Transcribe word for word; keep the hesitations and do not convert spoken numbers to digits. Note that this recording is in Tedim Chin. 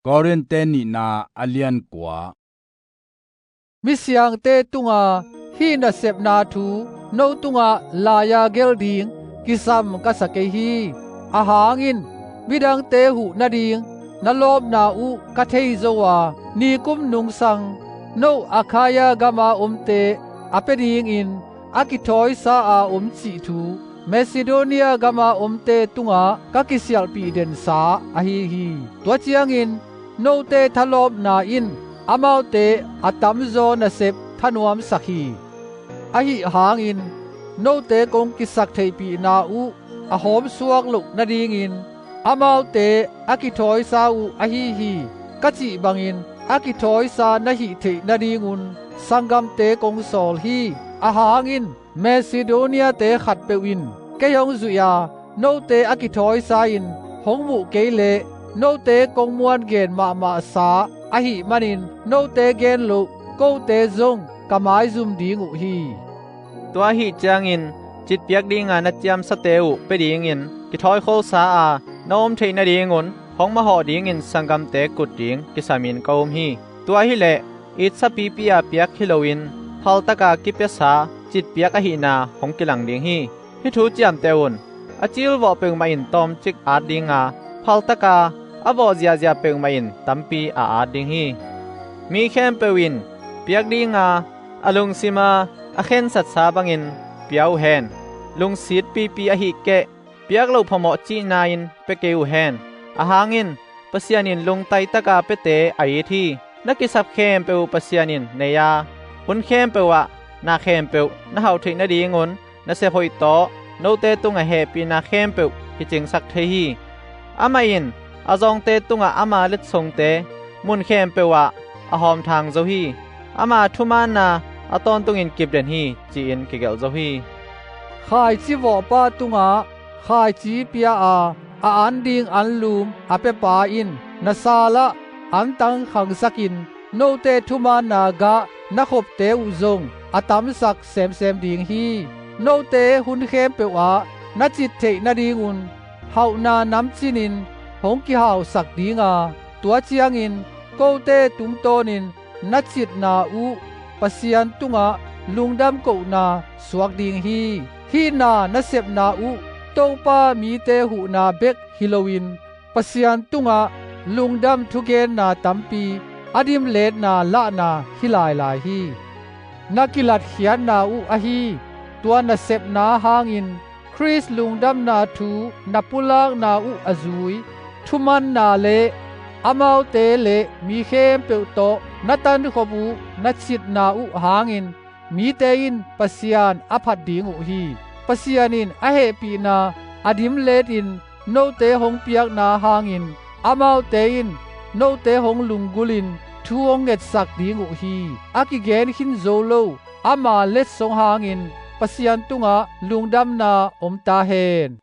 Korin-te nihna a lian kua. Misiangte tunga hih nasepna thu no tungah lai-a gelh ding kisam ka sa kei hi. Ahang in midangte huh nading na lawpna uh ka thei zo a, nikum nungsang no Akhaia gama omte a pia dingin a kithawisa a om cih thu Macedonia gama omte tungah ka kisialhpih densa ahi hi. Tua ciangin note thalawpna in amaute a tamzaw nasep thanuamsak hi. Ahi hangin note kong kisaktheihpihna uh a hawmsuak loh nadingin amaute a kithawisa uh ahi hi, ka cih bangin a kithawisa na hih theih nadingun sanggamte kong sawl hi. Ahang in Macedonia-te khatpeuh in kei hong zuih a, note a kithawisa in hong muh kei leh note kong muan gen mahmahsa ahih manin note gen loh kote zong ka maizum ding uh hi. Tua ahih ciangin citpiak dinga na ciamsate uh pia dingin kithawikholsa a na om theih nadingun hong mahawh dingin sanggamte kut ding kisamin ka um hi. Tua hileh itsa pipi a piak hi loin phaltaka kipiasa citpiak ahihna hong kilang ding hi. Hih thu ciamteh un. A cilvawh peuhmah in tawmcik at dinga, phaltaka a vawh ziahziah peuhmah in tampi a at ding hi. Mi khempeuh in piak dinga a lungsima a khensatsa bangin pia uh hen. Lungsit pipi ahih keh piak loh phamawh cihna-in pia kei uh hen. Ahang in Pasian in lungtaitaka piate a it hi. Na kisap khempeuh uh Pasian in nei a, hun khempeuh ah na khempeuh na hauh theih nadingun nasep hoih tawh note tungah hehpihna khempeuh kicingsak thei hi. Amah in a zawngte tungah ama letsongte mun khempeuh ah a hawmthang zo hi. Ama thumaanna a tawntungin kipden hi, ci-in kigelh zo hi. Khaici vawhpa tungah khaici pia a, a an ding anlum a piapa in na sal ah antang khangsakin note thumaanna gah na khopte uh zong a tamsak semsem ding hi. Note hun khempeuh ah na cit theih nadingun hauhna namcinin hong kihausak dinga, tua ciangin kote tungtawnin na citna uh Pasian tungah lungdam kohna suak ding hi. Hih na nasepna uh Topa mite huhna bek hi loin Pasian tungah lungdam thugenna tampi a dimletna lahna hi lailai hi. Na kilatkhiatna uh ahi tua nasepna hangin Khrist lungdamna thu na pulakna uh a zui thumanna le amaute le mi khempeuh tawh na tankhop uh na citna uh hangin mite in Pasian a phat ding uh hi. Pasian in a hehpihna a dimletin note hong piakna hangin amaute in note hong lunggulhin thu hong ngetsak ding uh hi. A kigen khin zo lo ama letsong hangin Pasian tungah lungdamna om ta hen.